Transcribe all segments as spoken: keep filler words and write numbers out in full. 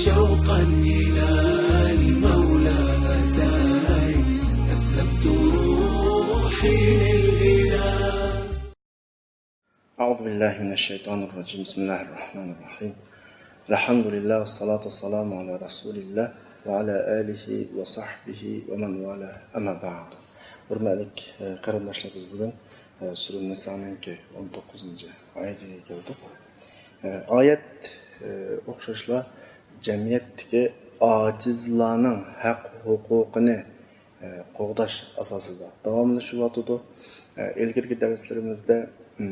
شوقا إلى المولى أتاني، أسلمت روحي للإله. أعوذ بالله من الشيطان الرجيم. بسم الله الرحمن الرحيم. الحمد لله والصلاة والسلام على رسول الله وعلى آله وصحبه ومن والاه. أما بعد. ھۆرمەتلىك، ئە، قېرىنداشلار، بىز بۈگۈن، ئە، سۈرە نىسانىڭكى ئون توققۇزىنچى ئايىتىگە كەلدۇق. ئە، ئايەت، ئە، ئوخشاشلا جەمئىيەتتىكى ئاجىزلارنىڭ ھەق ھوقۇقىنى، ئە، قوغداش ئاساسىدا داۋاملىشىۋاتىدۇ. ئە، ئىلگىرىكى دەرسلىرىمىزدە، ئىم،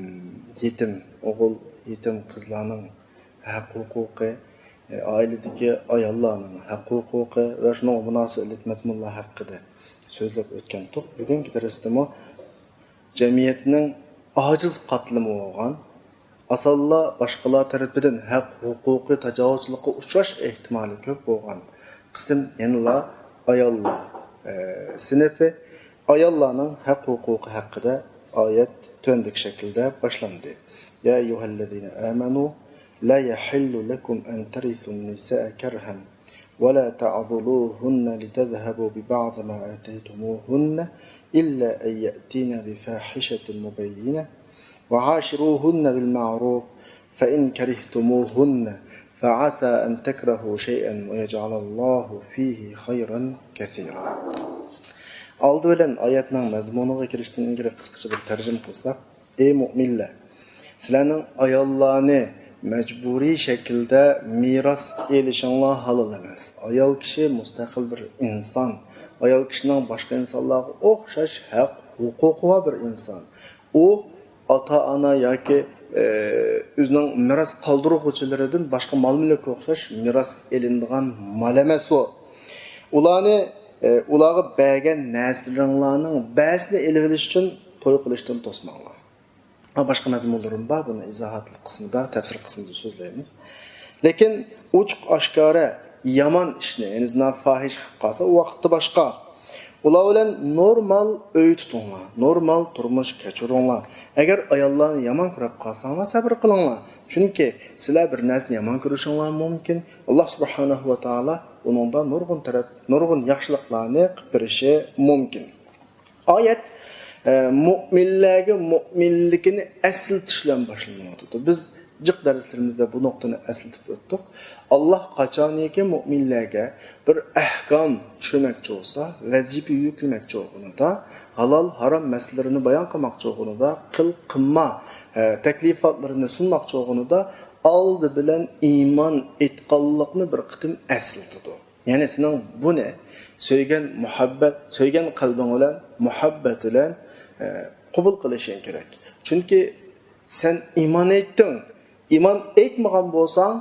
يېتىم ئوغۇل، يېتىم قىزلارنىڭ ھەق ھوقۇقى، ئە، ئائىلىدىكى ئاياللارنىڭ ھەق ھوقۇقى ۋە شۇنىڭغا مۇناسىۋەتلىك مەزمۇنلار ھەققىدە سۆزلەپ ئۆتكەنتۇق. بۈگۈنكى دەرستىمۇ جەمئىيەتنىڭ ئاجىز قاتلىمى بولغان، ئاسانلا باشقىلار تەرىپىدىن ھەق ھوقۇقى تاجاۋۇزچىلىققا ئۇچراش ئېھتىمالى كۆپ بولغان قىسىم يەنىلا ئاياللار، ئە، سىنىپى. ئاياللارنىڭ ھەق ھوقۇقى ھەققىدە ئايەت تۆۋەندىكى شەكىلدە باشلاندى. يا أيها الذين آمنوا لا يحل لكم أن ترثوا النساء كرها ولا تعضلوهن لتذهبوا ببعض ما آتيتموهن إلا أن يأتين بفاحشة مبينة وعاشروهن بالمعروف فإن كرهتموهن فعسى أن تكرهوا شيئا ويجعل الله فيه خيرا كثيرا. ئالدى بىلەن ئايەتنىڭ مەزمۇنىغا كىرىشتىن ئىلگىرى قىسقىچە بىر تەرجىمە قىلساق، ئەي مۆمىنلەر، سىلەرنىڭ ئاياللارنى مەجبۇرىي شەكىلدە مىراس ئېلىشىڭلار ھالال ئەمەس. ئايال كىشى مۇستەقىل بىر ئىنسان. ئايال كىشىنىڭ باشقا ئىنسانلارغا ئوخشاش ھەق ھوقۇقى بار بىر ئىنسان. ئۇ ئاتا-ئانا ياكى، ئە، ئۆزىنىڭ مىراس قالدۇرغۇچىلىرىدىن باشقا مال-مۈلۈككە ئوخشاش مىراس ئېلىنىدىغان مال ئەمەس ئۇ. ئۇلارنى، ئە، ئۇلارغا بەرگەن نەرسىلىرىڭلارنىڭ بەزىسىنى ئېلىۋېلىش ئۈچۈن توي قىلىشتىن توسماڭلار. ھا، باشقا مەزمۇنلىرىمۇ بار، بۇنى ئىزاھات قىسمىدا، تەپسىر قىسمىدا سۆزلەيمىز. لېكىن ئوچۇق ئاشكارا يامان ئىشنى، يەنى زىنا، فاھىشە قىلىپ قالسا، ئۇ ۋاقىتتا باشقا. ئۇلار بىلەن نورمال ئۆي تۇتۇڭلار، نورمال تۇرمۇش كەچۈرۈڭلار. ئەگەر ئاياللارنى يامان كۆرۈپ قالساڭلار، سەۋر قىلىڭلار. چۈنكى سىلەر بىر نەرسىنى يامان كۆرۈشۈڭلار مۇمكىن. ئاللا سۇبھانەھۇ ۋە تائالا ئۇنىڭدا نۇرغۇن تەرەپ، نۇرغۇن ياخشىلىقلارنى قىلىپ بېرىشى مۇمكىن. ئايەت، ئە، مۆمىنلەرگە مۆمىنلىكىنى ئەسلىتىش بىلەن باشلىنىۋاتىدۇ. بىز جىق دەرسلىرىمىزدە بۇ نۇقتىنى ئەسلىتىپ ئۆتتۇق. ئاللا قاچانكى مۆمىنلەرگە بىر ئەھكام چۈشۈرمەكچى بولسا، ۋەزىپە يۈكلىمەكچى بولغىنىدا، ھالال، ھارام مەسىلىلىرىنى بايان قىلماقچى بولغىنىدا، قىل، قىلما، ئە، تەكلىپاتلىرىنى سۇنماقچى بولغىنىدا، ئالدى بىلەن ئىمان ئېيتقانلىقنى بىر قېتىم ئەسلىتىدۇ. يەنى سېنىڭ بۇنى سۆيگەن مۇھەببەت، سۆيگەن قەلبىڭ بىلەن، مۇھەببەت بىلەن، ئە، قوبۇل قىلىشىڭ كېرەك. چۈنكى سەن ئىمان ئېيتتىڭ. ئىمان ئېيتمىغان بولساڭ،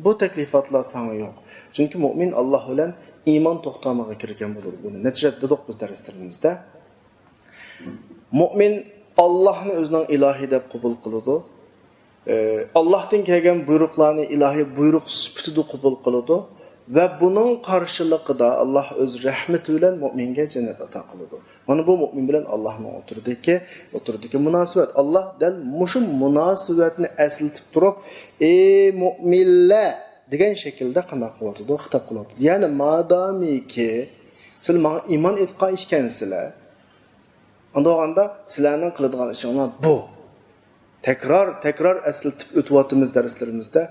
بۇ تەكلىپاتلار ساڭا يوق. چۈنكى مۆمىن ئاللا بىلەن ئىمان توختامىغا كىرگەن بولىدۇ. بۇنى نەچچە رەت دېدۇق بىز دەرسلىرىمىزدە. مۆمىن ئاللاھنى ئۆزىنىڭ ئىلاھى دەپ قوبۇل قىلىدۇ. ئى، ئاللاھتىن كەلگەن بۇيرۇقلارنى ئىلاھىي بۇيرۇق سۈپىتىدە قوبۇل قىلىدۇ ۋە بۇنىڭ قارشىلىقىدا ئاللاھ ئۆز رەھمىتى بىلەن مۆمىنگە جەننەت ئاتا قىلىدۇ. مانا بۇ مۆمىن بىلەن ئاللاھنىڭ ئوتتۇرىدىكى، ئوتتۇرىدىكى مۇناسىۋەت. ئاللاھ دەل مۇشۇ مۇناسىۋەتنى ئەسلىتىپ تۇرۇپ، ئى مۆمىنلەر دېگەن شەكىلدە قانداق قىلىۋاتىدۇ؟ خىتاب قىلىۋاتىدۇ. يەنى مادامىكى سىلەر ماڭا ئىمان ئېيتقان ئىكەنسىلەر، ئۇنداق بولغاندا سىلەرنىڭ قىلىدىغان ئىشىڭلار بۇ. تەكرار، تەكرار ئەسلىتىپ ئۆتۈۋاتىمىز دەرسلىرىمىزدە،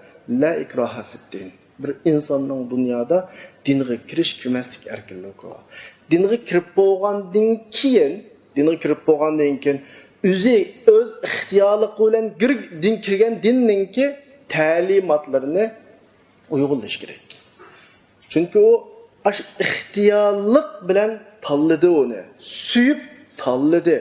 لا ئىكراھە فىددىن. بىر ئىنساننىڭ دۇنيادا دىنغا كىرىش، كىرمەسلىك ئەركىنلىكى بار. دىنغا كىرىپ بولغاندىن كېيىن، دىنغا كىرىپ بولغاندىن كېيىن ئۆزى ئۆز ئىختىيارلىقى بىلەن گىر-، دىن كىرگەن دىننىڭكى تەلىماتلىرىنى ئۇيغۇنلىشى كېرەك. چۈنكى ئۇ ئاشۇ ئىختىيارلىق بىلەن تاللىدى ئۇنى، سۆيۈپ تاللىدى.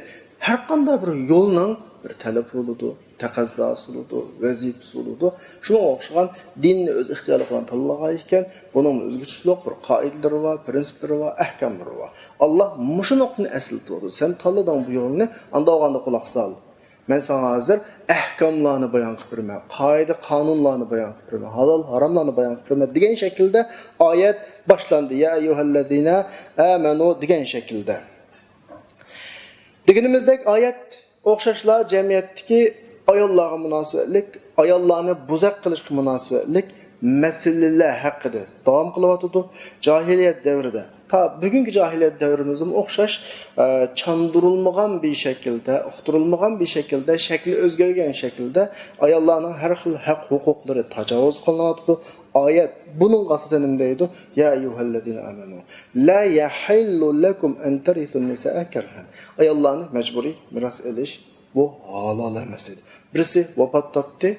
ھەر قانداق بىر يولنىڭ بىر تەلىپى بولىدۇ، تەقەززاسى بولىدۇ، ۋەزىپىسى بولىدۇ. شۇنىڭغا ئوخشىغان دىننى ئۆز ئىختىيارلىقى بىلەن تاللىغان ئىكەن، بۇنىڭمۇ ئۆزىگە تۇتۇشلۇق بىر قائىدىلىرى بار، پىرىنسىپلىرى بار، ئەھكاملىرى بار. ئاللا مۇشۇ نۇقتىنى ئەسلىتىۋاتىدۇ. سەن تاللىدىڭ بۇ يولنى، ئانداق بولغاندا قۇلاق سال. مەن ساڭا ھازىر ئەھكاملارنى بايان قىلىپ بېرىمەن، قائىدە-قانۇنلارنى بايان قىلىپ بېرىمەن، ھالال-ھاراملارنى بايان قىلىپ بېرىمەن دېگەن شەكىلدە ئايەت باشلاندى. يا ئەييۇھەللەزىنە ئامەنۇ دېگەن شەكىلدە. دېگىنىمىزدەك ئايەت ئوخشاشلا جەمئىيەتتىكى ئاياللارغا مۇناسىۋەتلىك، ئاياللارنى بوزەك قىلىشقا مۇناسىۋەتلىك مەسىلىلەر ھەققىدە داۋام قىلىۋاتىدۇ. جاھىلىيەت دەۋرىدە، تا بۈگۈنكى جاھىلىيەت دەۋرىمىزدىمۇ ئوخشاش، ئە، چاندۇرۇلمىغان بىر شەكىلدە، ئۇقتۇرۇلمىغان بىر شەكىلدە، شەكلى ئۆزگەرگەن شەكىلدە ئاياللارنىڭ ھەر خىل ھەق ھوقۇقلىرى تاجاۋۇز قىلىنىۋاتىدۇ. ئايەت بۇنىڭغا ئاساسەن نېمە دەيدۇ؟ يا ئەييۇھەللەزىنە ئامەنۇ لا يەھىللۇ لەكۇم ئەن تەرىسۇن نىسائە كەرھەن. ئاياللارنى مەجبۇرىي مىراس ئېلىش بۇ ھالال ئەمەس دەيدۇ. بىرسى ۋاپات تاپتى،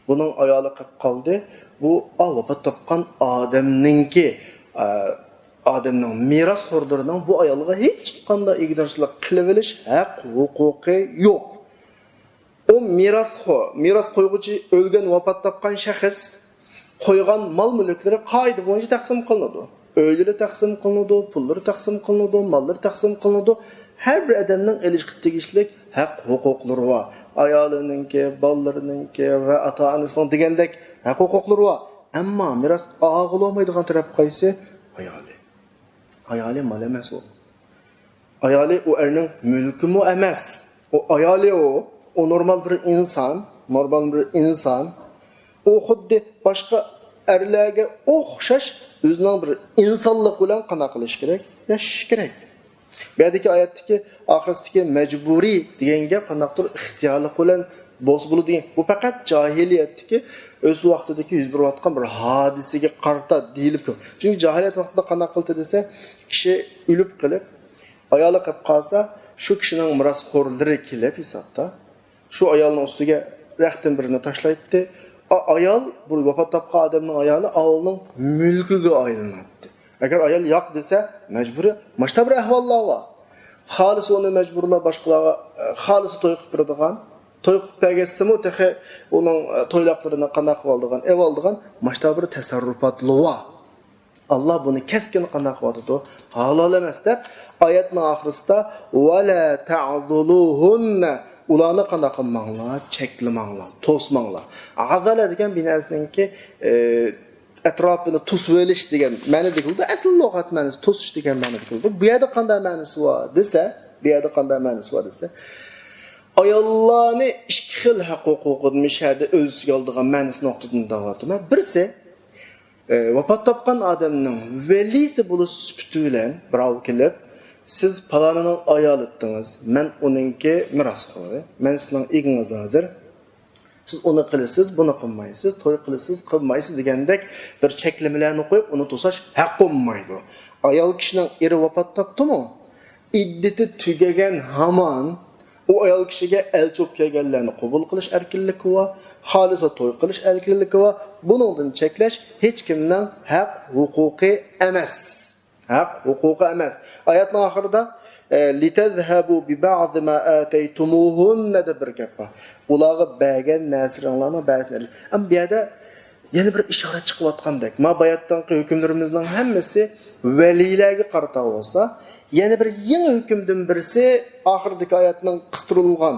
بۇنىڭ ئايالى قېلىپ قالدى. بۇ، ئا، ۋاپات تاپقان ئادەمنىڭكى، ئا، ئادەمنىڭ مىراسخورلىرىنىڭ بۇ ئايالغا ھېچقانداق ئىگىدارچىلىق قىلىۋېلىش ھەق ھوقۇقى يوق. ئۇ مىراسخور، مىراس قويغۇچى ئۆلگەن، ۋاپات تاپقان شەخس قويغان مال-مۈلۈكلىرى قائىدە بويىچە تەقسىم قىلىنىدۇ. ئۆيلىرى تەقسىم قىلىنىدۇ، پۇللىرى تەقسىم قىلىنىدۇ، ماللىرى تەقسىم قىلىنىدۇ. ھەر بىر ئادەمنىڭ ئېلىشقا تېگىشلىك ھەق ھوقۇقلىرى بار. ئايالىنىڭكى، بالىلىرىنىڭكى ۋە ئاتا-ئانىسىنىڭ دېگەندەك ھەق ھوقۇقلىرى بار. ئەمما مىراس ئالغىلى بولمايدىغان تەرەپ قايسى؟ ئايالى. ئايالى مال ئەمەس ئۇ. ئايالى ئۇ ئەرنىڭ مۈلكىمۇ ئەمەس. ئۇ ئايالى ئۇ. ئۇ نورمال بىر ئىنسان. نورمال بىر ئىنسان. ئۇ خۇددى باشقا ئەرلەرگە ئوخشاش ئۆزىنىڭ بىر ئىنسانلىقى بىلەن قانداق قىلىشى كېرەك؟ ياشىشى كېرەك. بۇ يەردىكى ئايەتتىكى ئاخىرسىدىكى مەجبۇرىي دېگەن گەپ قانداقتۇر ئىختىيارلىق بىلەن بولسا بولىدۇ دېگەن. بۇ پەقەت جاھىلىيەتتىكى ئۆز ۋاقتىدىكى يۈز بېرىۋاتقان بىر ھادىسىگە قارىتا دېيىلىپ تۇر. چۈنكى جاھىلىيەت ۋاقتىدا قانداق قىلدى دېسە، كىشى ئۆلۈپ قېلىپ، ئايالى قېلىپ قالسا، شۇ كىشىنىڭ مىراسخورلىرى كېلىپ ھېسابتا شۇ ئايالنىڭ ئۈستىگە رەختتىن بىرنى تاشلايتتى. ئا-، ئايال، بۇ ۋاپات تاپقان ئادەمنىڭ ئايالى ئاۋۇلنىڭ مۈلكىگە ئايلىناتتى. ئەگەر ئايال ياق دېسە، مەجبۇرىي. ماشتا بىر ئەھۋاللار بار. خالىسا ئۇنى مەجبۇرلاپ باشقىلارغا، ئە، خالىسا توي قىلىپ بېرىدىغان، توي قىلىپ بەرگەنسىمۇ تېخى ئۇنىڭ، ئە، تويلاقلىرىنى قانداق قىلىۋالىدىغان، ئېۋالىدىغان، ماشتا بىر تەسەررۇپاتلار بار. ئاللا بۇنى كەسكىن قانداق قىلىۋاتىدۇ؟ ھالال ئەمەس دەپ، ئايەتنىڭ ئاخىرىسىدا، ۋەلا تەئزۇلۇھۇننە، ئۇلارنى قانداق قىلماڭلار؟ چەكلىمەڭلار، توسماڭلار. ئازالە دېگەن بىر نەرسىنىڭكى، ئە، ئەتراپىنى توسۇۋېلىش دېگەن مەنىدە كېلىدۇ. ئەسلى لۇغەت مەنىسى توسۇش دېگەن مەنىدە كېلىدۇ. بۇ يەردە قانداق مەنىسى بار دېسە، بۇ يەردە قانداق مەنىسى بار دېسە، ئاياللارنى ئىككى خىل ھەق ھوقۇقىنى مۇشۇ يەردە ئۆز ئىچىگە ئالىدىغان مەنىسى نۇقتىدىن دەۋاتىمەن. بىرسى، ئە، ۋاپات تاپقان ئادەمنىڭ ۋەلىسى بولۇش سۈپىتى بىلەن بىراۋ كېلىپ، سىز پالانىنىڭ ئايالى ئىدىڭىز، مەن ئۇنىڭكى مىراسخورى، مەن سىزنىڭ ئىگىڭىز ھازىر، سىز ئۇنى قىلىسىز، بۇنى قىلمايسىز، توي قىلىسىز، قىلمايسىز دېگەندەك بىر چەكلىمىلەرنى قويۇپ، ئۇنى توساش ھەق بولمايدۇ. ئايال كىشىنىڭ ئېرى ۋاپات تاپتىمۇ، ئىددىتى تۈگىگەن ھامان ئۇ ئايال كىشىگە ئەلچى بولۇپ كەلگەنلەرنى قوبۇل قىلىش ئەركىنلىكى بار، خالىسا توي قىلىش ئەركىنلىكى بار. بۇنىڭدىن چەكلەش ھېچكىمنىڭ ھەق ھوقۇقى ئەمەس. ھەق ھوقۇقى ئەمەس. ئايەتنىڭ ئاخىرىدا، ئە، لىتەزھەبۇ بىبەئزى ما ئاتەيتۇمۇھۇننە دەپ بىر گەپ بار. ئۇلارغا بەرگەن نەرسىلىرىڭلارنىڭ بەزىسىنى ئېلىش. ئەمما بۇ يەردە يەنە بىر ئىشارە چىقىۋاتقاندەك. ما باياتتىنقى ھۆكۈملىرىمىزنىڭ ھەممىسى ۋەلىيلەرگە قارىتا بولسا، يەنە بىر يېڭى ھۆكۈمدىن بىرسى ئاخىرىدىكى ئايەتنىڭ قىستۇرۇلغان،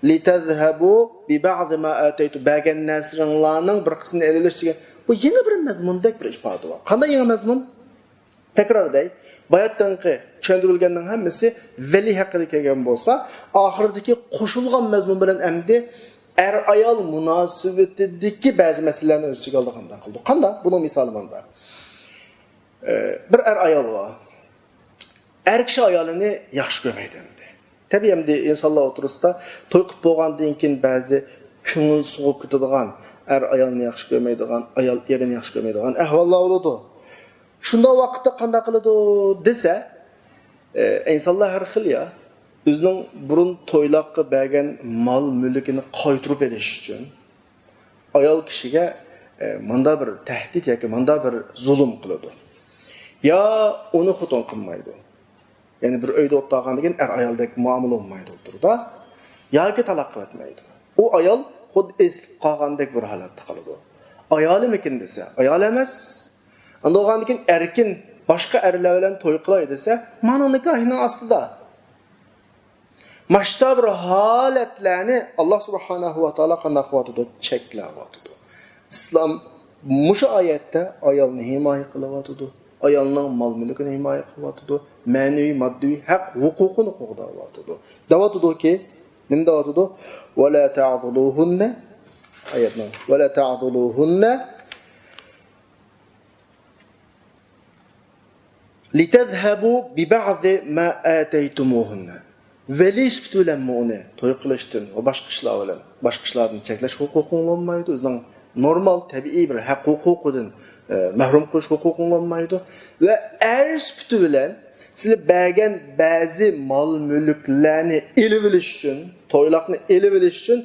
لىتەزھەبۇ بىبەئزى ما ئاتەيتۇ، بەرگەن نەرسىلىرىڭلارنىڭ بىر قىسمىنى ئېلىۋېلىش دېگەن. بۇ يېڭى بىر مەزمۇندەك بىر ئىپادە بار. قانداق يېڭى مەزمۇن؟ تەكرار دەي، باياتتىنقى چۈشەندۈرۈلگەننىڭ ھەممىسى ۋەلىي ھەققىدە كەلگەن بولسا، ئاخىرىدىكى قوشۇلغان مەزمۇن بىلەن ئەمدى ئەر-ئايال مۇناسىۋىتىدىكى بەزى مەسىلىلەرنى ئۆز ئىچىگە ئالىدىغاندەك قىلىدۇ. قانداق؟ بۇنىڭ مىسالى مۇنداق. ئە، بىر ئەر-ئايال بار. ئەر كىشى ئايالىنى ياخشى كۆرمەيدۇ ئەمدى. تەبىئىي، ئەمدى ئىنسانلار ئوتتۇرىسىدا توي قىلىپ بولغاندىن كېيىن بەزى كۆڭۈل سوغۇپ كېتىدىغان، ئەر ئايالنى ياخشى كۆرمەيدىغان، ئايال ئېرىنى ياخشى كۆرمەيدىغان ئەھۋاللار بولىدۇ. شۇنداق ۋاقىتتا قانداق قىلىدۇ دېسە، ئە، ئىنسانلار ھەر خىل يا. ئۆزىنىڭ بۇرۇن تويلاققا بەرگەن مال-مۈلكىنى قايتۇرۇپ ئېلىش ئۈچۈن ئايال كىشىگە، ئە، ماندا بىر تەھدىت ياكى ماندا بىر زۇلۇم قىلىدۇ. يا ئۇنى خوتۇن قىلمايدۇ. يەنى بىر ئۆيدە ئولتۇرغاندىن كېيىن ئەر-ئايالدەك مۇئامىلە بولمايدۇ ئوتتۇرىدا. ياكى تالاق قىلىۋەتمەيدۇ. ئۇ ئايال خۇددى ئېسىلىپ قالغاندەك بىر ھالەتتە قالىدۇ. ئايالىمىكىن دېسە، ئايال ئەمەس. ئاندىن بولغاندىن كېيىن ئەركىن باشقا ئەرلەر بىلەن توي قىلاي دېسە، مانا نىكاھنىڭ ئاستىدا. ماشتا بىر ھالەتلەرنى ئاللا سۇبھانەھۇ ۋە تائالا قانداق قىلىۋاتىدۇ؟ چەكلەۋاتىدۇ. ئىسلام مۇشۇ ئايەتتە ئايالنى ھىمايە قىلىۋاتىدۇ. ئايالنىڭ مال-مۈلكىنى ھىمايە قىلىۋاتىدۇ. مەنىۋى، ماددىي ھەق ھوقۇقىنى قوغداۋاتىدۇ. دەۋاتىدۇكى، نېمە دەۋاتىدۇ؟ ۋەلا تەئزۇلۇھۇننە، ئايەتنىڭ، ۋەلا تەئزۇلۇھۇننە، لتذهبوا ببعض ما آتيتموهن. ۋەلىي سۈپىتى بىلەنمۇ ئۇنى توي قىلىشتىن ۋە باشقا ئىشلار بىلەن، باشقا ئىشلاردىن چەكلەش ھوقۇقۇڭ بولمايدۇ. ئۆزىنىڭ نورمال، تەبىئىي بىر ھەق ھوقۇقىدىن، ئە، مەھرۇم قىلىش ھوقۇقۇڭ بولمايدۇ. ۋە ئەر سۈپىتى بىلەن سىلەر بەرگەن بەزى مال مۈلۈكلەرنى ئېلىۋېلىش ئۈچۈن، تويلاقنى ئېلىۋېلىش ئۈچۈن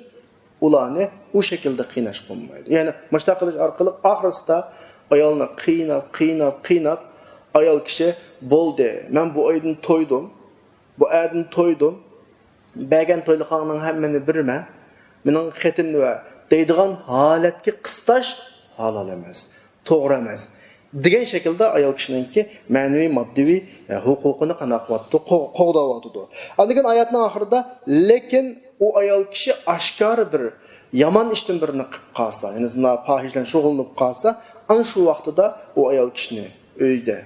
ئۇلارنى ئۇ شەكىلدە قىيناشقا بولمايدۇ. يەنى مۇشۇنداق قىلىش ئارقىلىق ئاخىرسىدا ئايالنى قىيناپ، قىيناپ، قىيناپ، ئايال كىشى، بولدى، مەن بۇ ئايدىن تويدۇم، بۇ ئەدىن تويدۇم، بەرگەن تويلۇقۇڭنىڭ ھەممىنى بېرىمەن، مېنىڭ خېتىمنى بەر دەيدىغان ھالەتكە قىستاش ھالال ئەمەس، توغرا ئەمەس دېگەن شەكىلدە ئايال كىشىنىڭكى مەنىۋى، ماددىي، ئە، ھوقۇقىنى قانداق قىلىۋاتىدۇ؟ قو-، قوغداۋاتىدۇ. ئاندىن كېيىن ئايەتنىڭ ئاخىرىدا، لېكىن ئۇ ئايال كىشى ئاشكارا بىر يامان ئىشتىن بىرىنى قىلىپ قالسا، يەنى زىنا، پاھىشە بىلەن شۇغۇللىنىپ قالسا، ئەنە شۇ ۋاقتىدا ئۇ ئايال كىشىنى ئۆيدە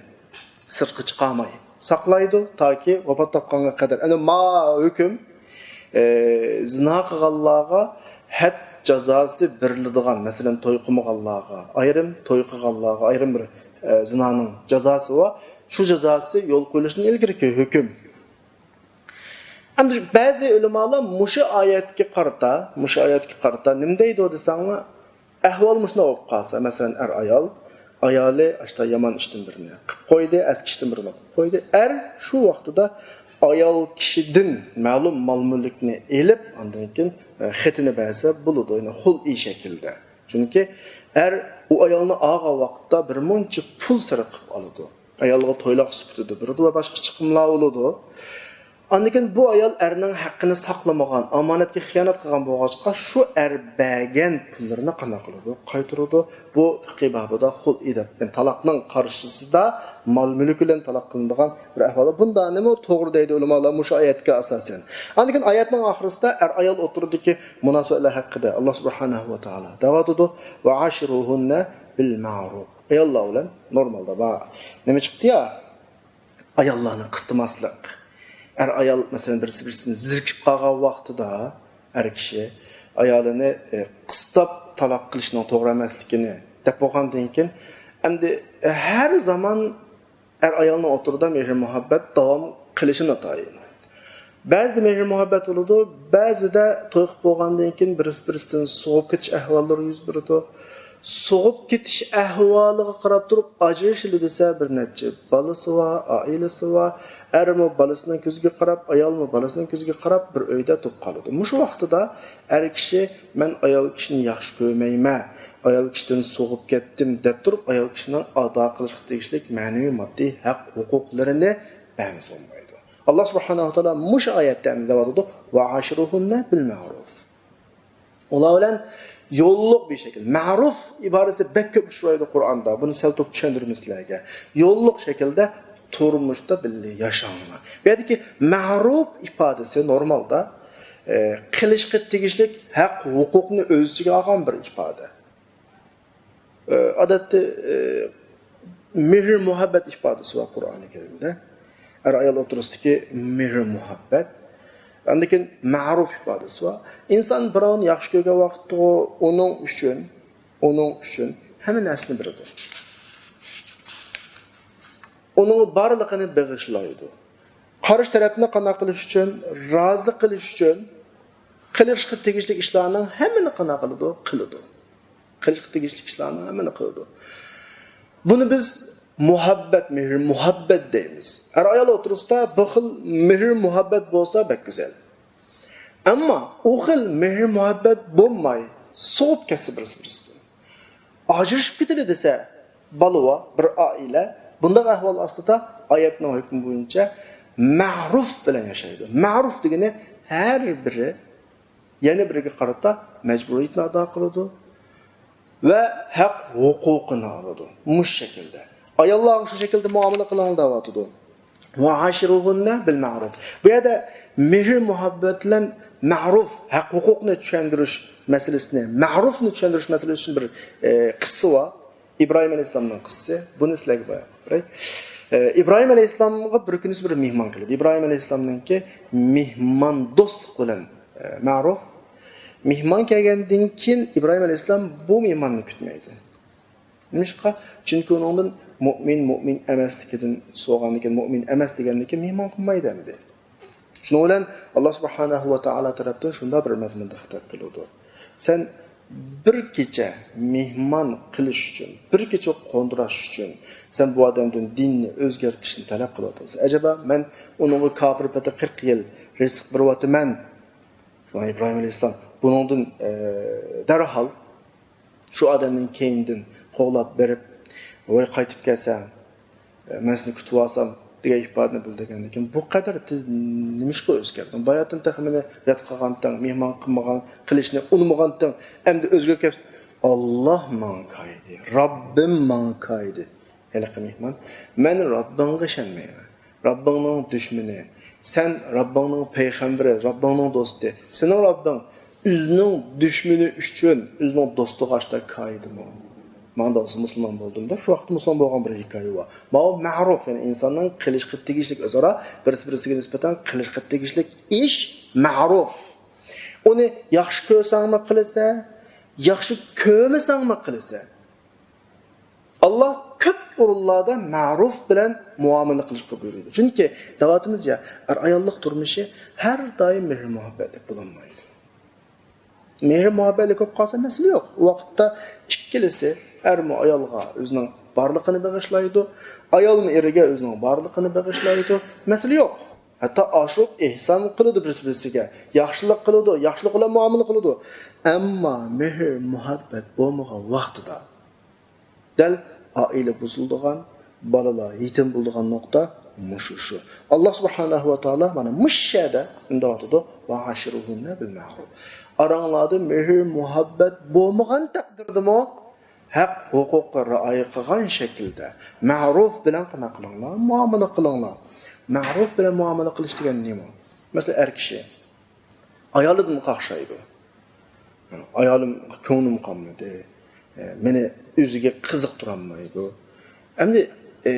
سىرتقا چىقارماي ساقلايدۇ، تاكى ۋاپات تاپقانغا قەدەر. ئەنە ما ھۆكۈم، ئە، زىنا قىلغانلارغا ھەد جازاسى بېرىلىدىغان، مەسىلەن، توي قىلمىغانلارغا ئايرىم، توي قىلغانلارغا ئايرىم بىر، ئە، زىنانىڭ جازاسى بار. شۇ جازاسى يول قويۇلۇشتىن ئىلگىرىكى ھۆكۈم. ئەمدى بەزى ئۆلىمالار مۇشۇ ئايەتكە قارىتا، مۇشۇ ئايەتكە قارىتا نېمە دەيدۇ دېسەڭلار، ئەھۋال مۇشۇنداق بولۇپ قالسا، مەسىلەن، ئەر ئايال، ئايالى ئاشتا يامان ئىشتىن بىرنى قىلىپ قويدى، ئەسكى ئىشتىن بىرنى قىلىپ قويدى. ئەر شۇ ۋاقتىدا ئايال كىشىدىن مەلۇم مال-مۈلۈكنى ئېلىپ، ئاندىن كېيىن، ئە، خېتىنى بەرسە بولىدۇ، يەنى خۇلئىي شەكىلدە. چۈنكى ئەر ئۇ ئايالنى ئالغان ۋاقىتتا بىر مۇنچە پۇل سەرپ قىلىپ ئالىدۇ. ئايالغا تويلاق سۈپىتىدە بېرىدۇ ۋە باشقا چىقىملار بولىدۇ. ئاندىن كېيىن بۇ ئايال ئەرنىڭ ھەققىنى ساقلىمىغان، ئامانەتكە خىيانەت قىلغان بولغاچقا، شۇ ئەر بەرگەن پۇللىرىنى قانداق قىلىدۇ؟ قايتۇرىدۇ. بۇ پىقىي بابىدا خۇلئى دەپ، يەنى تالاقنىڭ قارشىسىدا، مال-مۈلۈك بىلەن تالاق قىلىنىدىغان بىر ئەھۋال. بۇنداقنىمۇ توغرا دەيدۇ ئۆلىمالار مۇشۇ ئايەتكە ئاساسەن. ئاندىن كېيىن ئايەتنىڭ ئاخىرىسىدا ئەر-ئايال ئوتتۇرىدىكى مۇناسىۋەتلەر ھەققىدە ئاللا سۇبھانەھۇ ۋە تائالا دەۋاتىدۇ، «ۋە ئاشىرۇھۇننە بىل مەرۇف.» ئاياللار بىلەن نورمالدا بار. نېمە چىقتى يا؟ ئاياللارنى قىستىماسلىق. ئەر-ئايال، مەسىلەن، بىرسى-بىرسىنى زېرىكىپ قالغان ۋاقتىدا ئەر كىشى ئايالىنى، ئە، قىستاپ تالاق قىلىشنىڭ توغرا ئەمەسلىكىنى دەپ بولغاندىن كېيىن، ئەمدى، ئە، ھەر زامان ئەر-ئايالنىڭ ئوتتۇرىدا مېھىر-مۇھەببەت داۋام قىلىشى ناتايىن. بەزىدە مېھىر-مۇھەببەت بولىدۇ، بەزىدە توي قىلىپ بولغاندىن كېيىن بىرسى-بىرسىدىن سوغۇپ كېتىش ئەھۋاللىرى يۈز بېرىدۇ. سوغۇپ كېتىش ئەھۋالىغا قاراپ تۇرۇپ ئاجرىشىلى دېسە، بىر نەچچە بالىسى بار، ئائىلىسى بار. ئەرمۇ بالىسىنىڭ كۆزىگە قاراپ، ئايالمۇ بالىسىنىڭ كۆزىگە قاراپ بىر ئۆيدە تۇرۇپ قالىدۇ. مۇشۇ ۋاقتىدا ئەر كىشى، «مەن ئايال كىشىنى ياخشى كۆرمەيمەن، ئايال كىشىدىن سوغۇپ كەتتىم» دەپ تۇرۇپ، ئايال كىشىنىڭ ئادا قىلىشقا تېگىشلىك مەنىۋى، ماددىي ھەق ھوقۇقلىرىنى بەرمىسە بولمايدۇ. ئاللا سۇبھانەھۇ ۋە تائالا مۇشۇ ئايەتتە ئەمدى دەۋاتىدۇ، «ۋە ئاشىرۇھۇننە بىل مەرۇف.» ئۇلار بىلەن يوللۇق بىر شەكىل. مەرۇف ئىبارىسى بەك كۆپ ئۇچرايدۇ قۇرئاندا. بۇنى سەل توپ چۈشەندۈرىمىز سىلەرگە. يوللۇق شەكىلدە تۇرمۇشتا بىللە ياشاڭلار. بۇ يەردىكى مەرۇف ئىپادىسى نورمالدا، ئە، قىلىشقا تېگىشلىك ھەق ھوقۇقنى ئۆز ئىچىگە ئالغان بىر ئىپادە. ئادەتتە، مېھىر-مۇھەببەت ئىپادىسى بار قۇرئانى كەرىمدە. ئەر-ئايال ئوتتۇرىسىدىكى مېھىر-مۇھەببەت. ئاندىن كېيىن مەرۇف ئىپادىسى بار. ئىنسان بىراۋنى ياخشى كۆرگەن ۋاقىتتا ئۇنىڭ ئۈچۈن، ئۇنىڭ ئۈچۈن ھەممە نەرسىنى بېرىدۇ. ئۇنىڭ بارلىقىنى بېغىشلايدۇ. قارشى تەرەپنى قانداق قىلىش ئۈچۈن، رازى قىلىش ئۈچۈن قىلىشقا تېگىشلىك ئىشلارنىڭ ھەممىنى قانداق قىلىدۇ؟ قىلىدۇ. قىلىشقا تېگىشلىك ئىشلارنىڭ ھەممىنى قىلىدۇ. بۇنى بىز مۇھەببەت، مېھىر-مۇھەببەت دەيمىز. ئەر-ئايال ئوتتۇرىسىدا بۇ خىل مېھىر-مۇھەببەت بولسا بەك گۈزەل. ئەمما ئۇ خىل مېھىر-مۇھەببەت بولماي، سوغۇپ كەتسە بىرسى-بىرسىدىن، ئاجرىشىپ كېتىلى دېسە، بالا بار، بىر ئائىلە، بۇنداق ئەھۋال ئاستىدا ئايەتنىڭ ھۆكمى بويىچە مەرۇف بىلەن ياشايدۇ. مەرۇف دېگىنى ھەر بىرى يەنە بىرىگە قارىتا مەجبۇرىيىتىنى ئادا قىلىدۇ ۋە ھەق ھوقۇقىنى ئالىدۇ. مۇشۇ شەكىلدە. ئاياللارغا شۇ شەكىلدە مۇئامىلە قىلىڭ دەۋاتىدۇ. ۋە ئاشىرۇھۇننە بىل مەرۇف. بۇ يەردە مېھىر-مۇھەببەت بىلەن مەرۇف، ھەق ھوقۇقنى چۈشەندۈرۈش مەسىلىسىنى، مەرۇفنى چۈشەندۈرۈش مەسىلىسى ئۈچۈن بىر، ئە، قىسسە بار. ئىبراھىم ئەلەيھىسسالامنىڭ قىسسىسى. بۇنى سىلەرگە بايان قىلىپ بېرەي. ئە، ئىبراھىم ئەلەيھىسسالامغا بىر كۈنى بىر مېھمان كېلىدۇ. ئىبراھىم ئەلەيھىسسالامنىڭكى مېھماندوستلۇق بىلەن، ئە، مەرۇف. مېھمان كەلگەندىن كېيىن ئىبراھىم ئەلەيھىسسالام بۇ مېھماننى كۈتمەيدۇ. نېمىشقا؟ چۈنكى ئۇنىڭدىن مۇئمىن، مۇئمىن ئەمەسلىكىدىن سورىغاندىكىن، مۇئمىن ئەمەس دېگەندىكىن مېھمان قىلمايدۇ ئەمدى. شۇنىڭ بىلەن ئاللا سۇبھانەھۇ ۋە تائالا تەرەپتىن شۇنداق بىر مەزمۇندا خىتاب قىلىدۇ. سەن بىر كېچە مېھمان قىلىش ئۈچۈن، بىر كېچە قوندۇراش ئۈچۈن سەن بۇ ئادەمدىن دىننى ئۆزگەرتىشنى تەلەپ قىلىۋاتىسەن. ئەجەبا، مەن ئۇنىڭغا كاپىر پېتى قىرىق يىل رىزىق بېرىۋاتىمەن. شۇڭا ئىبراھىم ئەلەيھىسسالام بۇنىڭدىن، ئە، دەرھال شۇ ئادەمنىڭ كەينىدىن قوغلاپ بېرىپ، ۋاي، قايتىپ كەلسەڭ، مەن سېنى كۈتۈۋالسام دېگەن ئىپادىنى بىلدۈرگەندىن كېيىن، بۇ قەدەر تېز نېمىشقا ئۆزگەردىڭ؟ باياتىن تېخى مېنى رەت قىلغانتىڭ، مېھمان قىلمىغان، قىلىشنى ئۇنىمىغانتىڭ، ئەمدى ئۆزگىرىپ كەت-، ئاللا ماڭا كايىدى، رەببىم ماڭا كايىدى. ھېلىقى مېھمان، مەن رەببىڭگە ئىشەنمەيمەن. رەببىڭنىڭ دۈشمىنى. سەن رەببىڭنىڭ پەيغەمبىرى، رەببىڭنىڭ دوستى. سېنىڭ رەببىڭ ئۆزىنىڭ دۈشمىنى ئۈچۈن ئۆزىنىڭ دوستىغا ئاشتا كايىدىمۇ؟ ماڭا دەۋاتسا مۇسۇلمان بولدۇم دەپ، شۇ ۋاقىتتا مۇسۇلمان بولغان بىر ھېكايە بار. ماۋۇ مەرۇف، يەنى ئىنساننىڭ قىلىشقا تېگىشلىك، ئۆزئارا بىرسى بىرسىگە نىسبەتەن قىلىشقا تېگىشلىك ئىش مەرۇف. ئۇنى ياخشى كۆرسەڭمۇ قىلىسەن، ياخشى كۆرمىسەڭمۇ قىلىسەن. ئاللا كۆپ ئورۇنلاردا مەرۇف بىلەن مۇئامىلە قىلىشقا بۇيرۇيدۇ. چۈنكى دەۋاتىمىز يا، ئەر-ئاياللىق تۇرمۇشى ھەر دائىم مېھىر-مۇھەببەتلىك بولالمايدۇ. مېھىر-مۇھەببەتلىك بولۇپ قالسا مەسىلە يوق. ئۇ ۋاقىتتا ئىككىلىسى، ئەرمۇ ئايالغا ئۆزىنىڭ بارلىقىنى بېغىشلايدۇ، ئايالمۇ ئېرىگە ئۆزىنىڭ بارلىقىنى بېغىشلايدۇ. مەسىلە يوق. ھەتتا ئاشۇ ئېھسان قىلىدۇ بىرسى-بىرسىگە، ياخشىلىق قىلىدۇ، ياخشىلىق بىلەن مۇئامىلە قىلىدۇ. ئەمما مېھىر-مۇھەببەت بولمىغان ۋاقتىدا، دەل ئائىلە بۇزۇلىدىغان، بالىلار يېتىم بولىدىغان نۇقتا مۇشۇ شۇ. ئاللا سۇبھانەھۇ ۋە تائالا مانا مۇشۇ يەردە ئۇنداۋاتىدۇ، «ۋەئاشىرۇھۇننە بىل مەرۇف.» ئاراڭلاردا مېھىر-مۇھەببەت بولمىغان تەقدىردىمۇ، ھەق ھوقۇققا رىئايە قىلغان شەكىلدە مەرۇف بىلەن قانداق قىلىڭلار؟ مۇئامىلە قىلىڭلار. مەرۇف بىلەن مۇئامىلە قىلىش دېگەن نېمە؟ مەسىلەن، ئەر كىشى ئايالىدىن قاقشايدۇ. «ئايالىم كۆڭلۈم قالمىدى، مېنى ئۆزىگە قىزىقتۇرالمايدۇ.» ئەمدى، ئى،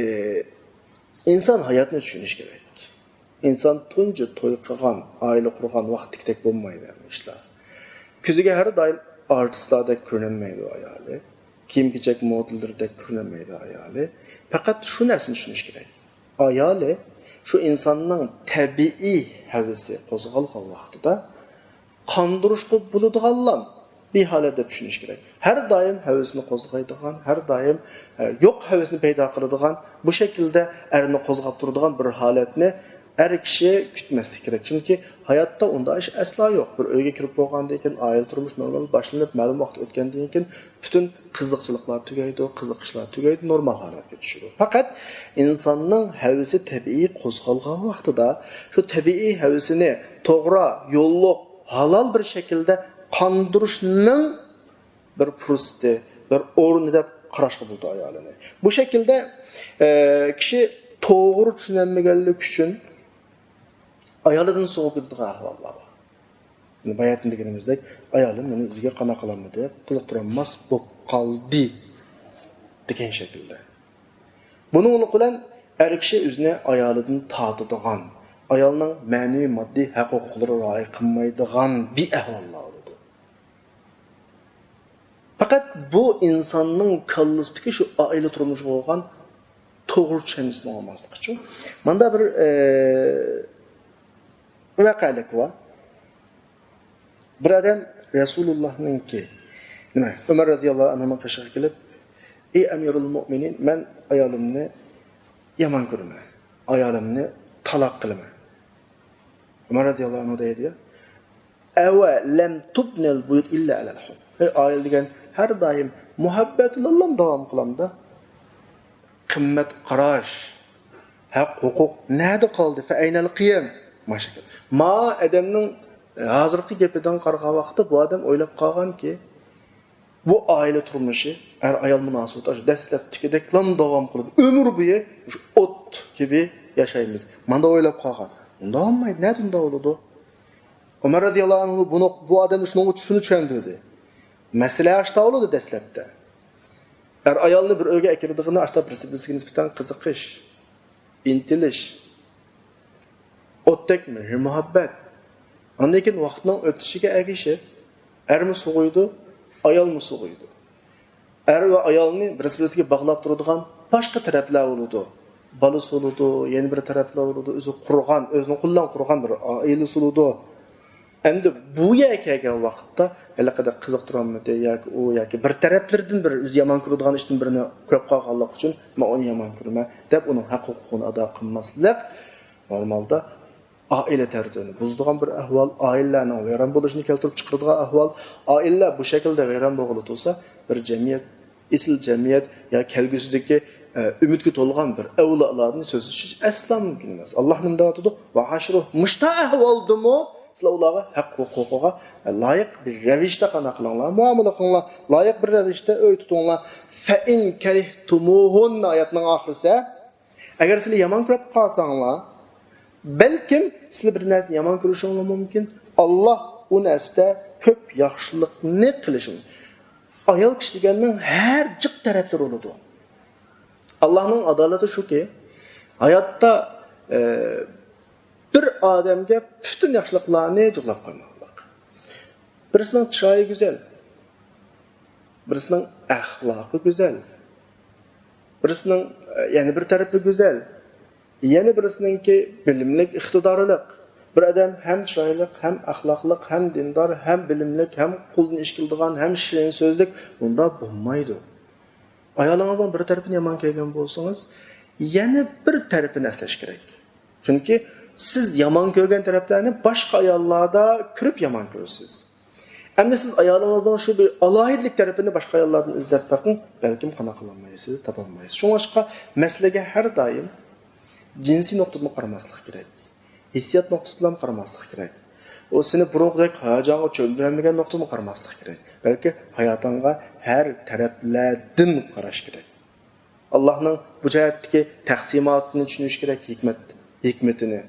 ئىنسان ھاياتنى چۈشىنىش كېرەك. ئىنسان تۇنجى توي قىلغان، ئائىلە قۇرغان ۋاقىتتىكىدەك بولمايدۇ ھەممە ئىشلار. كۆزىگە ھەر دائىم ئارتىسلاردەك كۆرۈنەلمەيدۇ ئايالى. كىيىم-كېچەك مودېللىرىدەك كۆرۈنەلمەيدۇ ئايالى. پەقەت شۇ نەرسىنى چۈشىنىش كېرەك. ئايالى شۇ ئىنساننىڭ تەبىئىي ھەۋىسى قوزغالغان ۋاقتىدا قاندۇرۇشقا بولىدىغانلا بىر ھالەت دەپ چۈشىنىش كېرەك. ھەر دائىم ھەۋىسىنى قوزغايدىغان، ھەر دائىم، ئە، يوق ھەۋىسىنى پەيدا قىلىدىغان، بۇ شەكىلدە ئەرنى قوزغاپ تۇرىدىغان بىر ھالەتنى ئەر كىشى كۈتمەسلىك كېرەك. چۈنكى ھاياتتا ئۇنداق ئىش ئەسلا يوق. بىر ئۆيگە كىرىپ بولغاندىن كېيىن، ئائىلە تۇرمۇشى نورمال باشلىنىپ، مەلۇم ۋاقىت ئۆتكەندىن كېيىن، پۈتۈن قىزىقچىلىقلار تۈگەيدۇ، قىزىقىشلار تۈگەيدۇ، نورمال ھالەتكە چۈشىدۇ. پەقەت ئىنساننىڭ ھەۋىسى تەبىئىي قوزغالغان ۋاقتىدا، شۇ تەبىئىي ھەۋىسىنى توغرا، يوللۇق، ھالال بىر شەكىلدە قاندۇرۇشنىڭ بىر پۇرسىتى، بىر ئورنى دەپ قاراشقا بولىدۇ ئايالىنى. بۇ شەكىلدە، ئە، كىشى توغرا چۈشىنەلمىگەنلىكى ئۈچۈن ئايالىدىن سوۋۇپ كېتىدىغان ئەھۋاللار بار. يەنى باياتىن دېگىنىمىزدەك، ئايالىم مېنى ئۆزىگە قانداق قىلالمىدى، قىزىقتۇرالماس بولۇپ قالدى دېگەن شەكىلدە. بۇنىڭلىق بىلەن ئەر كىشى ئۆزىنى ئايالىدىن تارتىدىغان، ئايالنىڭ مەنىۋى، ماددىي ھەق ھوقۇقلىرىغا رىئايە قىلمايدىغان بىر ئەھۋاللار بولىدۇ. پەقەت بۇ ئىنساننىڭ كاللىسىدىكى شۇ ئائىلە تۇرمۇشىغا بولغان توغرا چۈشەنچىسىنىڭ بولماسلىقى ئۈچۈن. ماندا بىر، ئە، ۋەقەلىك بار. بىر ئادەم رەسۇلۇللاھنىڭكى، نېمە، ئۆمەر رەزىياللاھۇ ئەنھۇنىڭ قېشىغا كېلىپ، «ئەي ئەمىرۇل مۇئمىنىن، مەن ئايالىمنى يامان كۆرىمەن. ئايالىمنى تالاق قىلىمەن.» ئۆمەر رەزىياللاھۇ ئەنھۇ دەيدۇ، «ئەۋە لەم تۇبنەل بۇيۇت ئىللا ئەلەل ھۇب.» ئەي ئائىلە دېگەن ھەر دائىم مۇھەببەت بىلەنلا داۋام قىلامدا. قىممەت قاراش، ھەق ھوقۇق نەدە قالدى؟ فەئەينەل قىيەم؟ ماشاءاللا. ما ئادەمنىڭ ھازىرقى گېپىدىن قارىغان ۋاقىتتا بۇ ئادەم ئويلاپ قالغانكى، بۇ ئائىلە تۇرمۇشى، ئەر-ئايال مۇناسىۋىتى ئاشۇ دەسلەپتىكىدەكلا داۋام قىلىدۇ. ئۆمۈر بويى شۇ ئوت كېبى ياشايمىز. ماندا ئويلاپ قالغان. ئۇنداق بولمايدۇ. نەدە ئۇنداق بولىدۇ؟ ئۆمەر رەزىياللاھۇ ئەنھۇ بۇنى، بۇ ئادەم شۇنىڭغا، شۇنى چۈشەندۈردى. مەسىلە ئاشتا بولىدۇ دەسلەپتە. ئەر-ئايالنى بىر ئۆيگە ئەكىرىدىغىنى ئاشتا بىرسى-بىرسىگە نىسبەتەن قىزىقىش، ئىنتىلىش، ئوتتەك مېھىر-مۇھەببەت. ئاندىن كېيىن ۋاقىتنىڭ ئۆتۈشىگە ئەگىشىپ، ئەرمۇ سوغۇيدۇ، ئايالمۇ سوغۇيدۇ. ئەر ۋە ئايالنى بىرسى-بىرسىگە باغلاپ تۇرىدىغان باشقا تەرەپلەر بولىدۇ. بالىسى بولىدۇ، يەنە بىر تەرەپلەر بولىدۇ، ئۆزى قۇرغان، ئۆزىنىڭ قولى بىلەن قۇرغان بىر ئائىلىسى بولىدۇ. ئەمدى بۇ يەرگە كەلگەن ۋاقىتتا ھېلىقىدەك قىزىقتۇرالمىدى ياكى ئۇ ياكى بىر تەرەپلىرىدىن بىر ئۆزى يامان كۆرىدىغان ئىشتىن بىرىنى كۆرۈپ قالغانلىقى ئۈچۈن مەن ئۇنى يامان كۆرىمەن دەپ ئۇنىڭ ھەق ھوقۇقىنى ئادا قىلماسلىق نورمالدا ئائىلە تەرتىپىنى بۇزىدىغان بىر ئەھۋال، ئائىلىلەرنىڭ ۋەيران بولۇشىنى كەلتۈرۈپ چىقىرىدىغان ئەھۋال. ئائىلىلەر بۇ شەكىلدە ۋەيران بولغىلى تۇرسا، بىر جەمئىيەت، ئېسىل جەمئىيەت يا كەلگۈسىدىكى، ئە، ئۈمىدكە تولغان بىر ئەۋلادلاردىن سۆز ئېچىش ئەسلا مۇمكىن ئەمەس. ئاللا نېمە دەۋاتىدۇ؟ ۋەھشۇرۇھۇم. مۇشتا ئەھۋالدىمۇ سىلەر ئۇلارغا ھەق ھوقۇقىغا لايىق بىر رەۋىشتە قانداق قىلىڭلار، مۇئامىلە قىلىڭلار، لايىق بىر رەۋىشتە ئۆي تۇتۇڭلار. فەئىن كەرىھتۇمۇھۇننا ئايەتنىڭ ئاخىرىسى. ئەگەر سىلەر يامان كۆرۈپ قالساڭلار، بەلكىم سىلەر بىر نەرسىنى يامان كۆرۈشۈڭلار مۇمكىن. ئاللا ئۇ نەرسىدە كۆپ ياخشىلىقنى قىلىشى مۇمكىن. ئايال كىشى دېگەننىڭ ھەر جىق تەرەپلىرى بولىدۇ. ئاللانىڭ ئادالىتى شۇكى، ھاياتتا، ئە، بىر ئادەمگە پۈتۈن ياخشىلىقلارنى جۇغلاپ قويماقلىق. بىرسىنىڭ چىرايى گۈزەل، بىرسىنىڭ ئەخلاقى گۈزەل، بىرسىنىڭ، ئە، يەنە بىر تەرىپى گۈزەل، يەنە بىرسىنىڭكى بىلىملىك، ئىقتىدارلىق. بىر ئادەم ھەم چىرايلىق، ھەم ئەخلاقلىق، ھەم دىندار، ھەم بىلىملىك، ھەم قولدىن ئىش كېلىدىغان، ھەم شېرىن سۆزلۈك، بۇنداق بولمايدۇ. ئايالىڭىزنىڭ بىر تەرىپىنى يامان كۆرگەن بولسىڭىز، يەنە بىر تەرىپىنى ئەسلەش كېرەك. چۈنكى سىز يامان كۆرگەن تەرەپلەرنى باشقا ئاياللاردا كۆرۈپ يامان كۆرىسىز. ئەمدى سىز ئايالىڭىزنىڭ شۇ بىر ئالاھىدىلىك تەرىپىنى باشقا ئاياللاردىن ئىزدەپ بېقىڭ، بەلكىم قانداق قىلالمايسىز، تاپالمايسىز. شۇڭلاشقا مەسىلىگە ھەر دائىم جىنسىي نۇقتىدىن قارىماسلىق كېرەك. ھېسسىيات نۇقتىسىدىن قارىماسلىق كېرەك. ئۇ سېنى بۇرۇنقىدەك ھاياجانغا چۆمدۈرەلمىگەن نۇقتىدىن قارىماسلىق كېرەك. بەلكى ھاياتىڭغا ھەر تەرەپلەردىن قاراش كېرەك. ئاللانىڭ بۇ جەھەتتىكى تەقسىماتىنى چۈشىنىش كېرەك، ھېكمەت، ھېكمىتىنى.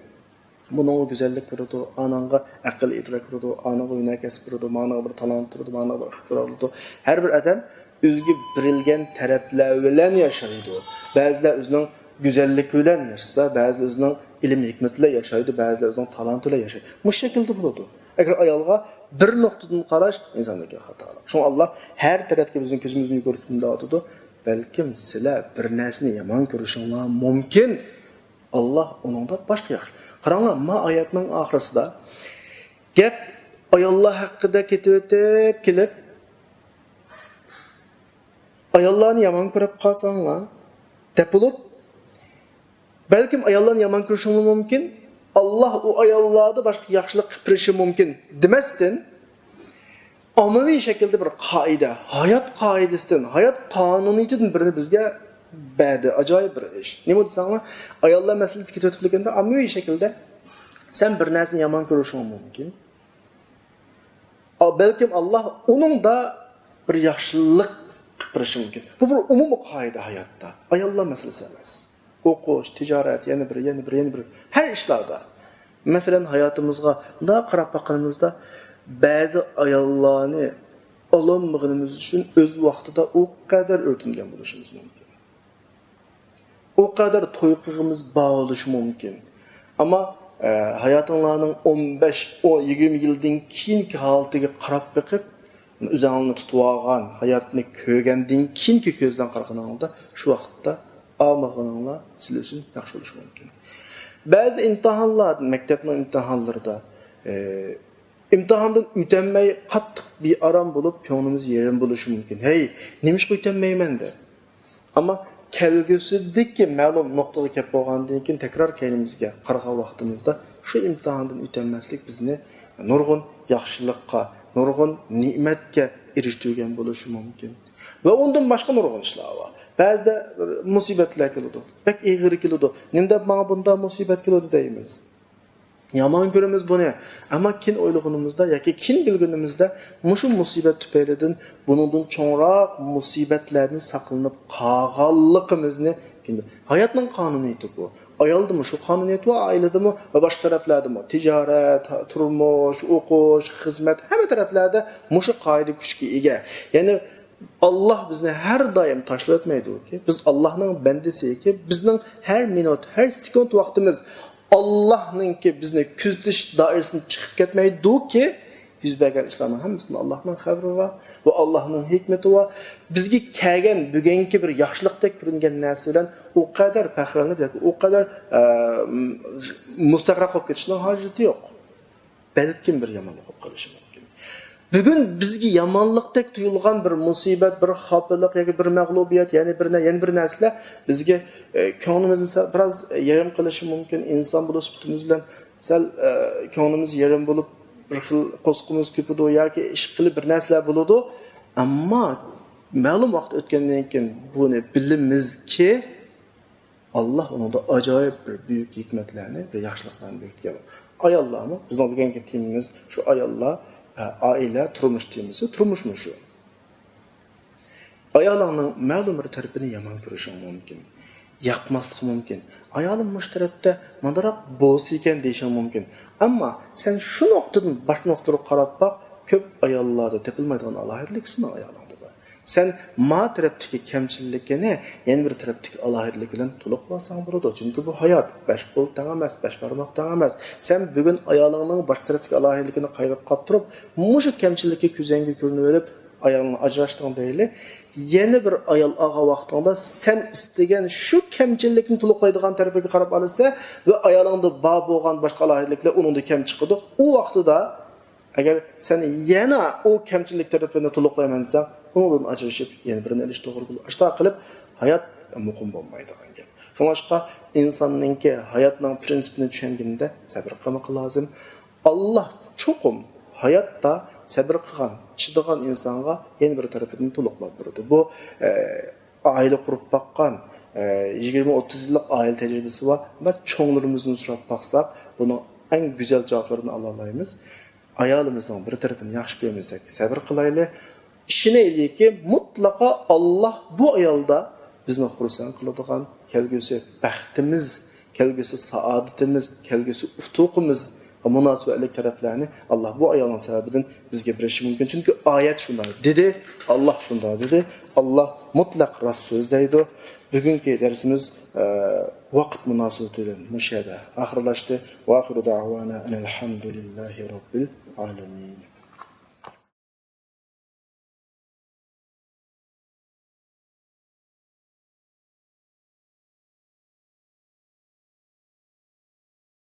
بۇنىڭغا گۈزەللىك كىرىدۇ، ئانىڭغا ئەقىل ئىدراك كىرىدۇ، ئانىڭغا ھۈنەر كەسىپ كىرىدۇ، مانىڭغا بىر تالانت كىرىدۇ، مانىڭغا بىر ئىقتىدار بولىدۇ. ھەر بىر ئادەم ئۆزىگە بېرىلگەن تەرەپلەر بىلەن ياشايدۇ. بەزىلەر ئۆزىنىڭ گۈزەللىكى بىلەن ياشىسا، بەزىلەر ئۆزىنىڭ ئىلىم ھېكمىتى بىلەن ياشايدۇ، بەزىلەر ئۆزىنىڭ تالانتى بىلەن ياشايدۇ. مۇشۇ شەكىلدە بولىدۇ. ئەگەر ئايالغا بىر نۇقتىدىن قاراش ئىنساندىكى خاتالىق. شۇڭا ئاللا ھەر تەرەپكە بىزنىڭ كۆزىمىزنى يۈگۈرتۈپ نېمە دەۋاتىدۇ؟ بەلكىم سىلەر بىر نەرسىنى يامان كۆرۈشۈڭلار مۇمكىن. ئاللا ئۇنىڭدا باشقا ياخشى. قاراڭلار، ما ئايەتنىڭ ئاخىرىسىدا گەپ ئاياللار ھەققىدە كېتىۋېتىپ كېلىپ، ئاياللارنى يامان كۆرۈپ قالساڭلار، دەپ بولۇپ، بەلكىم ئاياللارنى يامان كۆرۈشۈڭمۇ مۇمكىن، ئاللا ئۇ ئاياللاردا باشقا ياخشىلىق قىلىپ بېرىشى مۇمكىن دېمەستىن، ئاممىۋى شەكىلدە بىر قائىدە، ھايات قائىدىسىدىن، ھايات قانۇنىيىتىدىن بىرنى بىزگە بەردى. ئاجايىپ بىر ئىش. نېمە دېسەڭلار، ئاياللار مەسىلىسى كېتىۋېتىپ كەلگەندە، ئاممىۋى شەكىلدە سەن بىر نەرسىنى يامان كۆرۈشۈڭ مۇمكىن. ئا، بەلكىم ئاللا ئۇنىڭدا بىر ياخشىلىق قىلىپ بېرىشى مۇمكىن. بۇ بىر ئومۇمىي قائىدە ھاياتتا. ئاياللار مەسىلىسى ئەمەس. ئوقۇش، تىجارەت، يەنە بىر، يەنە بىر، يەنە بىر. ھەر ئىشلاردا. مەسىلەن، ھاياتىمىزغا مۇنداق قاراپ باققىنىمىزدا، بەزى ئاياللارنى ئالالمىغىنىمىز ئۈچۈن ئۆز ۋاقتىدا ئۇ قەدەر ئۆرتەنگەن بولۇشىمىز مۇمكىن. ئۇ قەدەر توي قىلغىمىز بار بولۇشى مۇمكىن. ئەمما، ئە، ھاياتىڭلارنىڭ ئون بەش، ئون، يىگىرمە يىلدىن كېيىنكى ھالىتىگە قاراپ بېقىپ، ئۆزۈڭلارنى تۇتۇۋالغان، ھاياتنى كۆرگەندىن كېيىنكى كۆزدىن قارىغىنىڭلاردا شۇ ۋاقىتتا ئالمىغىنىڭلار سىلەر ئۈچۈن ياخشى بولۇشى مۇمكىن. بەزى ئىمتىھانلار، مەكتەپنىڭ ئىمتىھانلىرىدا، ئە، ئىمتىھاندىن ئۆتەلمەي قاتتىق بىئارام بولۇپ، كۆڭلىمىز يېرىم بولۇشى مۇمكىن. ھەي، نېمىشقا ئۆتەلمەيمەن دەپ. ئەمما كەلگۈسىدىكى مەلۇم نۇقتىغا كەپ بولغاندىن كېيىن، تەكرار كەينىمىزگە قارىغان ۋاقتىمىزدا، شۇ ئىمتىھاندىن ئۆتەلمەسلىك بىزنى نۇرغۇن ياخشىلىققا، نۇرغۇن نېمەتكە ئېرىشتۈرگەن بولۇشى مۇمكىن. ۋە ئۇندىن باشقا نۇرغۇن ئىشلار بار. بەزىدە بىر مۇسىبەتلەر كېلىدۇ، بەك ئېغىر كېلىدۇ. نېمە دەپ ماڭا بۇنداق مۇسىبەت كېلىدۇ دەيمىز. يامان كۆرىمىز بۇنى. ئەمما كېيىن ئويلىغىنىمىزدا ياكى كېيىن بىلگىنىمىزدە مۇشۇ مۇسىبەت تۈپەيلىدىن بۇنىڭدىن چوڭراق مۇسىبەتلەردىن ساقلىنىپ قالغانلىقىمىزنى، ھاياتنىڭ قانۇنىيىتى بۇ. ئايالدىمۇ شۇ قانۇنىيەت بار، ئائىلىدىمۇ ۋە باشقا تەرەپلەردىمۇ. تىجارەت، تۇرمۇش، ئوقۇش، خىزمەت، ھەممە تەرەپلەردە مۇشۇ قائىدە كۈچكە ئىگە. يەنى ئاللا بىزنى ھەر دائىم تاشلاۋەتمەيدۇكى، بىز ئاللانىڭ بەندىسىكى، بىزنىڭ ھەر مىنۇت، ھەر سېكۇنت ۋاقتىمىز ئاللانىڭكى بىزنى كۆزىتىش دائىرىسىدىن چىقىپ كەتمەيدۇكى، يۈز بەرگەن ئىشلارنىڭ ھەممىسىنىڭ ئاللاھنىڭ خەۋىرى بار ۋە ئاللاھنىڭ ھېكمىتى بار. بىزگە كەلگەن بۈگۈنكى بىر ياخشىلىقتەك كۆرۈنگەن نەرسە بىلەن ئۇ قەدەر پەخىرلىنىپ ياكى ئۇ قەدەر، ئە، مۇستەغرەق بولۇپ كېتىشنىڭ ھاجىتى يوق. بەلكىم بىر يامانلىق بولۇپ قېلىشى مۇمكىن. بۈگۈن بىزگە يامانلىقتەك تۇيۇلغان بىر مۇسىبەت، بىر خاپىلىق ياكى بىر مەغلۇبىيەت، يەنە بىر نە-، يەنە بىر نەرسىلەر بىزگە، ئە، كۆڭلىمىزنى سەل بىراز يېرىم قىلىشى مۇمكىن. ئىنسان بولۇش سۈپىتىمىز بىلەن سەل، ئە، كۆڭلىمىز يېرىم بولۇپ، بىر خىل قورسىقىمىز كۆپىدۇ ياكى ئىش قىلىپ بىر نەرسىلەر بولىدۇ. ئەمما مەلۇم ۋاقىت ئۆتكەندىن كېيىن بۇنى بىلىمىزكى، ئاللا ئۇنىڭدا ئاجايىپ بىر بۈيۈك ھېكمەتلەرنى، بىر ياخشىلىقلارنى بېرىدىكەن. ئاياللارمۇ، بىزنىڭ بۈگۈنكى تېمىمىز شۇ ئاياللار، ئە، ئائىلە، تۇرمۇش تېمىسى، تۇرمۇشمۇ شۇ. ئايالىڭنىڭ مەلۇم بىر تەرىپىنى يامان كۆرۈشۈڭ مۇمكىن. ياقماسلىقى مۇمكىن. ئايالىم مۇشۇ تەرەپتە مانداقراق بولسا ئىكەن دېيىشىڭ مۇمكىن. ئەمما سەن شۇ نۇقتىدىن باشقا نۇقتىغا قاراپ باق، كۆپ ئاياللاردا تېپىلمايدىغان ئالاھىدىلىك سېنىڭ ئايالىڭدا بار. سەن ما تەرەپتىكى كەمچىلىكىنى يەنە بىر تەرەپتىكى ئالاھىدىلىك بىلەن تولۇقلىۋالساڭ بولىدۇ. چۈنكى بۇ ھايات، بەش قول تەڭ ئەمەس، بەش بارماق تەڭ ئەمەس. سەن بۈگۈن ئايالىڭنىڭ باشقا تەرەپتىكى ئالاھىدىلىكىنى قايرىپ قاپ تۇرۇپ، مۇشۇ كەمچىلىككە كۆزۈڭگە كۆرۈنۈۋېلىپ، ئايالىڭنى ئاجراشتۇرۇڭ دەيلى. يەنە بىر ئايال ئالغان ۋاقتىڭدا سەن ئىستىگەن شۇ كەمچىلىكنى تولۇقلايدىغان تەرىپىگە قاراپ ئالىسەن ۋە ئايالىڭدا بار بولغان باشقا ئالاھىدىلىكلەر ئۇنىڭدا كەم چىقىدۇ. ئۇ ۋاقتىدا ئەگەر سەن يەنە ئۇ كەمچىلىك تەرىپىنى تولۇقلايمەن دېسەڭ، ئۇنىڭدىن ئاجرىشىپ يەنە بىرىنى ئېلىش توغرا بولىدۇ. ئاشۇنداق قىلىپ ھايات مۇقىم بولمايدىغان گەپ. شۇڭلاشقا ئىنساننىڭكى ھاياتنىڭ پرىنسىپىنى چۈشەنگىنىدە سەبرى قىلمىقى لازىم. ئاللا چوقۇم ھاياتتا سەبرى قىلغان، چىدىغان ئىنسانغا يەنە بىر تەرىپىدىن تولۇقلاپ بېرىدۇ. بۇ، ئە، ئائىلە قۇرۇپ باققان، ئە، يىگىرمە ئوتتۇز يىللىق ئائىلە تەجرىبىسى بار، مۇنداق چوڭلىرىمىزدىن سوراپ باقساق، بۇنىڭ ئەڭ گۈزەل جاۋابلىرىنى ئالالايمىز. ئايالىمىزنىڭ بىر تەرىپىنى ياخشى كۆرمىسەك، سەبرى قىلايلى. ئىشىنەيلىكى، مۇتلەقا ئاللا بۇ ئايالدا بىزنى خۇرسەن قىلىدىغان، كەلگۈسى بەختىمىز، كەلگۈسى سائادىتىمىز، كەلگۈسى ئۇتۇقىمىزغا مۇناسىۋەتلىك تەرەپلەرنى ئاللا بۇ ئايالنىڭ سەۋەبىدىن بىزگە بېرىشى مۇمكىن. چۈنكى ئايەت شۇنداق دېدى، ئاللا شۇنداق دېدى. ئاللا مۇتلەق راست سۆزلەيدۇ. بۈگۈنكى دەرسىمىز، ئە، ۋاقىت مۇناسىۋىتى بىلەن مۇشۇ يەردە ئاخىرلاشتى. ۋە ئاخىرۇ دەئۋانا ئەنىل ھەمدۇلىللاھى رەببىل ئالەمىن.